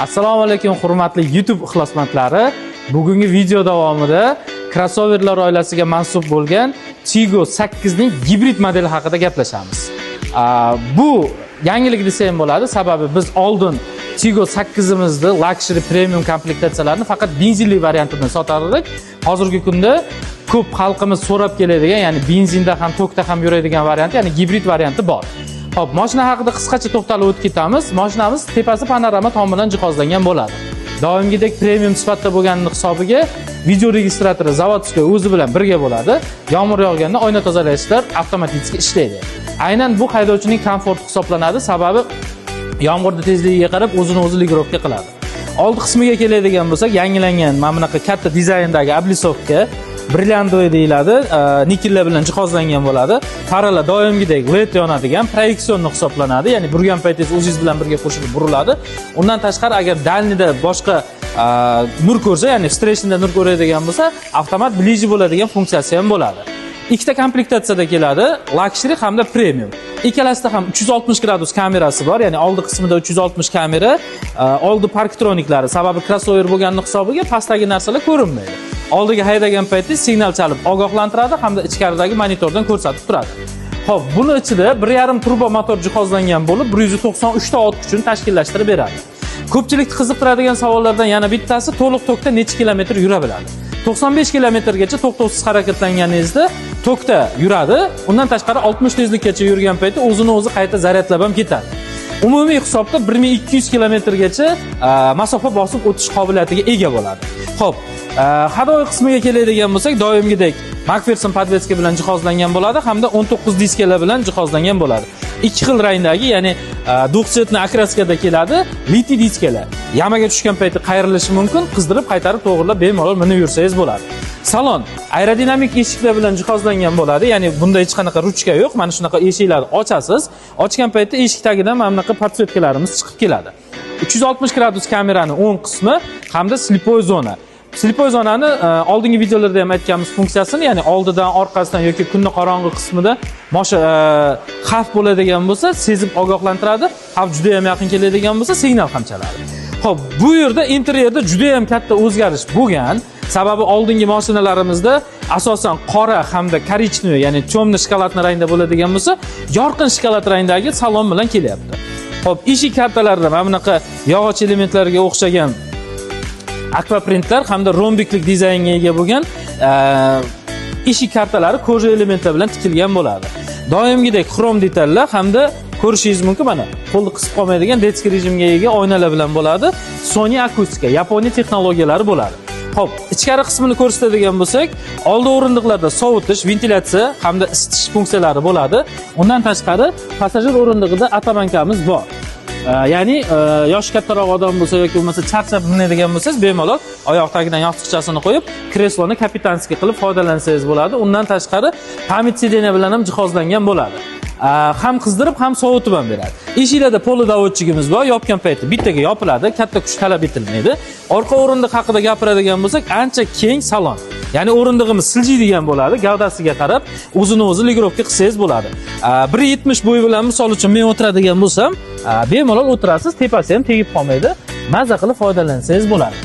Assalomu alaykum, hurmatli YouTube ixlosmandlari. Bugungi video davomida crossoverlar oilasiga mansub bo'lgan Tiggo 8 ning gibrid modeli haqida gaplashamiz. Bu yangilik desa ham bo'ladi, sababi biz oldin Tiggo 8imizni luxury premium komplektatsiyalarini faqat benzinli variantini sotar edik. Hozirgi kunda ko'p xalqimiz so'rab keladigan, ya'ni benzinda ham, tokda ham yuradigan varianti, ya'ni gibrid varianti bor. Xo'p, mashina haqida qisqacha to'xtalib o'tib ketamiz. Mashinamiz tepasi panorama tom bilan jihozlangan bo'ladi. Doimgidek premium sifatda bo'lganini hisobiga video registratori заводской o'zi bilan birga bo'ladi. Yomg'ir yog'ganda oyna tozalashlar avtomatik ishlaydi. Aynan bu haydovchining komforti hisoblanadi, sababi yomg'irni tezligiga qarab o'zini o'zi регулировка qiladi. Oldi qismiga keladigan bo'lsak, yangilangan mana bunaqa katta dizayndagi облицовка, бриллиантовый deyiladi, nikellar bilan jihozlangan bo'ladi. Faralar doimgidek LED yonadigan, проекционный hisoblanadi, ya'ni burgan paytingiz o'zingiz bilan birga qo'shilib buriladi. Undan tashqari, agar дальний da boshqa nur ko'rsa, ya'ni встречный da nur ko'radigan bo'lsa, avtomat ближе bo'ladigan funksiyasi ham bo'ladi. Ikkita komplektatsiyada keladi, luxury hamda premium. Ikkalasida ham 360 gradus kamerasi bor, ya'ni oldi qismida 360 kamera, oldi parktroniklari, sababi crossover bo'lganini hisobiga pastdagi narsalar ko'rinmaydi. Oldiga haydagan paytda signal chalib ogohlantiradi hamda ichkaridagi monitordan ko'rsatib turadi. Xo'p, buni ichida 1.5 turbo motor jihozlangan bo'lib, 193 ta ot kuchini tashkillashtirib beradi. Ko'pchilikni qiziqtiradigan savollardan yana bittasi: to'liq tokda necha kilometr yura biladi? 95 kilometrgacha to'xtovsiz harakatlanganingizda tokda yuradi. Undan tashqari 60 tezlikkacha yurgan paytda o'zini o'zi qayta zaryadlab ham ketadi. Umumiy hisobda 1200 kilometrgacha masofa bosib o'tish qobiliyatiga ega bo'ladi. Xo'p, ходовой qismiga keladigan bo'lsak, doimgidek McPherson подвеска bilan jihozlangan bo'ladi hamda 19 diskalar bilan jihozlangan bo'ladi. Ikki xil rangdagi, ya'ni двухцветный окраска da keladi, литый diskalar. Yamaga tushgan payti qayrilishi mumkin, qizdirib qaytarib to'g'rilab bemalol minib yursangiz bo'ladi. Salon aerodinamik eshiklar bilan jihozlangan bo'ladi, ya'ni bunda hech qanaqa ruchka yo'q, mana shunaqa eshiklarni ochasiz. Ochgan paytda eshik tagidan mana bunaqa подсветка larimiz chiqib keladi. 360 gradus kamerani o'ng qismi hamda слепой zona. Слепой zonani oldingi videolarda ham aytganmiz funksiyasini, ya'ni oldidan, orqasidan yoki kunni qorong'i qismida xavf bo'ladigan bo'lsa, sezib ogohlantiradi. Xavf juda ham yaqin keladigan bo'lsa, signal ham chaladi. Xo'p, bu yerda interyerda juda ham katta o'zgarish bo'lgan. Sababi oldingi mashinalarimizda asosan qora hamda коричневый, ya'ni темный шоколадный rangda bo'ladigan bo'lsa, yorqin shokolad rangdagi salon bilan kelyapti. Xo'p, eshik kartalarida mana bunaqa yog'och elementlariga o'xshagan akvaprintlar hamda rombiklik dizaynga ega bo'lgan eshik kartalari кожа elementlar bilan tikilgan bo'ladi. Doimgidek xrom detallar hamda ko'rishingiz mumkin, mana qo'lni qisib qolmaydigan детский rejimga ega oynalar bilan bo'ladi. Sony akustika, Yaponiya texnologiyalari bo'ladi. Xo'p, ichkari qismini ko'rsatadigan bo'lsak, oldi o'rindiqlarda sovutish, ventilyatsiya hamda isitish funksiyalari bo'ladi. Undan tashqari passajir o'rindig'ida оттоманка miz bor. Ya'ni yoshi kattaroq odam bo'lsa yoki bo'lmasa charchab minadigan bo'lsangiz, bemalol oyoq tagidan yostiqchasini qo'yib, kresloni капитанский qilib foydalansangiz bo'ladi. Undan tashqari память сиденья bilan ham jihozlangan bo'ladi. Ham qizdirib, ham sovutib ham beradi. Eshiklarda полудоводчик imiz bor, yopgan paytda bittaga yopiladi, katta kuch talab etilmaydi. Orqa o'rindiq haqida gapiradigan bo'lsak, ancha keng salon. Ya'ni o'rindig'imiz siljiydigan bo'ladi, gavdasiga qarab o'zini o'zi регулировка qilsangiz bo'ladi. 1.70 bo'yi bilan, misol uchun, men o'tiradigan bo'lsam, bemalol o'tirasiz, tepasi ham tegib qolmaydi. Maza qilib foydalansangiz bo'ladi.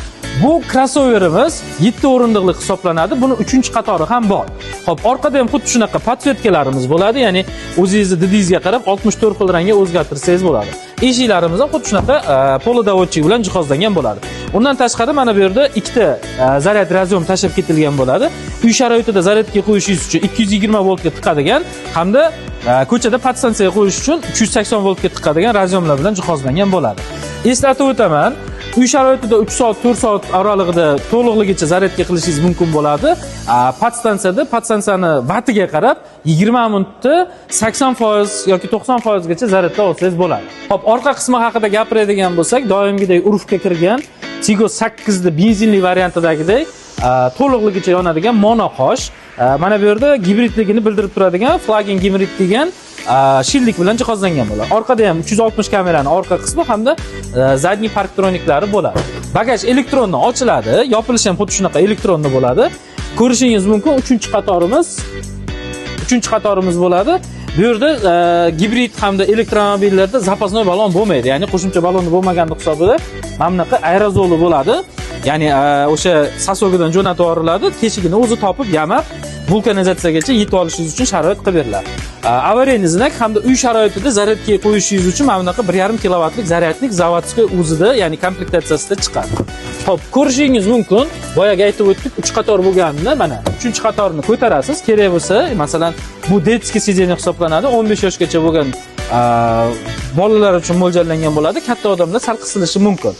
Bu crossoverimiz 7 o'rindiqli hisoblanadi. Buni 3-qatori ham bor. Xo'p, orqada ham xuddi shunaqa подсветка larimiz bo'ladi, ya'ni o'zingizni didingizga qarab 64 xil rangga o'zgartirsangiz bo'ladi. Eshiklarimiz ham xuddi shunaqa полудоводчик bilan jihozlangan bo'ladi. Undan tashqari mana bu yerda ikkita zaryad разъём tashlab ketilgan bo'ladi. Uy sharoitida zaryadga qo'yishingiz uchun 220 voltga tiqadigan hamda ko'chada podstansiyaga qo'yish uchun 380 voltga tiqadigan разъём lar bilan jihozlangan bo'ladi. Eslatib o'taman, uy sharoitida 3 soat, 4 soat oralig'ida to'liqligicha zaryadka qilishingiz mumkin bo'ladi. Podstansiyada podstansiyani vatiga qarab 20 minutda 80% yoki 90% gacha zaryadlab olsangiz bo'ladi. Xo'p, orqa qismi haqida gapiradigan bo'lsak, doimgidek urfga kirgan Tiggo 8 ni benzinli variantidagidek to'liqligicha yonadigan monoqosh. Mana bu yerda gibridligini bildirib turadigan plug-in gibrid degan shildik bilan jihozlangan bo'ladi. Orqada ham 360 kamerani orqa qismi hamda задний parktroniklari bo'ladi. Bagaj электронный ochiladi, yopilishi ham xuddi shunaqa электронный bo'ladi. Ko'rishingiz mumkin, 3-qatorimiz, 3-qatorimiz bo'ladi. Bu yerda gibrid hamda elektromobillarda запасной balon bo'lmaydi, ya'ni qo'shimcha balonni bo'lmagani hisobida mana bunaqa aerozoli bo'ladi. Ya'ni o'sha сосок idan jo'natib yuboriladi, teshigini o'zi topib, yamab, vulkanizatsiyagacha yetib olishingiz uchun sharoit qilib beriladi. Аварийный знак hamda uy sharoitida zaryadga qo'yishingiz uchun mana bunaqa 1,5 kilovatlik зарядник заводской o'zida, ya'ni komplektatsiyasida chiqadi. Xo'p, ko'rishingiz mumkin. Boyagi aytib o'tdik, 3 qator bo'lganini, mana 3 qatorni ko'tarasiz. Kerak bo'lsa, masalan, bu детский сиденье hisoblanadi. 15 yoshgacha bo'lgan bolalar uchun mo'ljallangan bo'ladi. Katta odamlar sal qisilishi mumkin.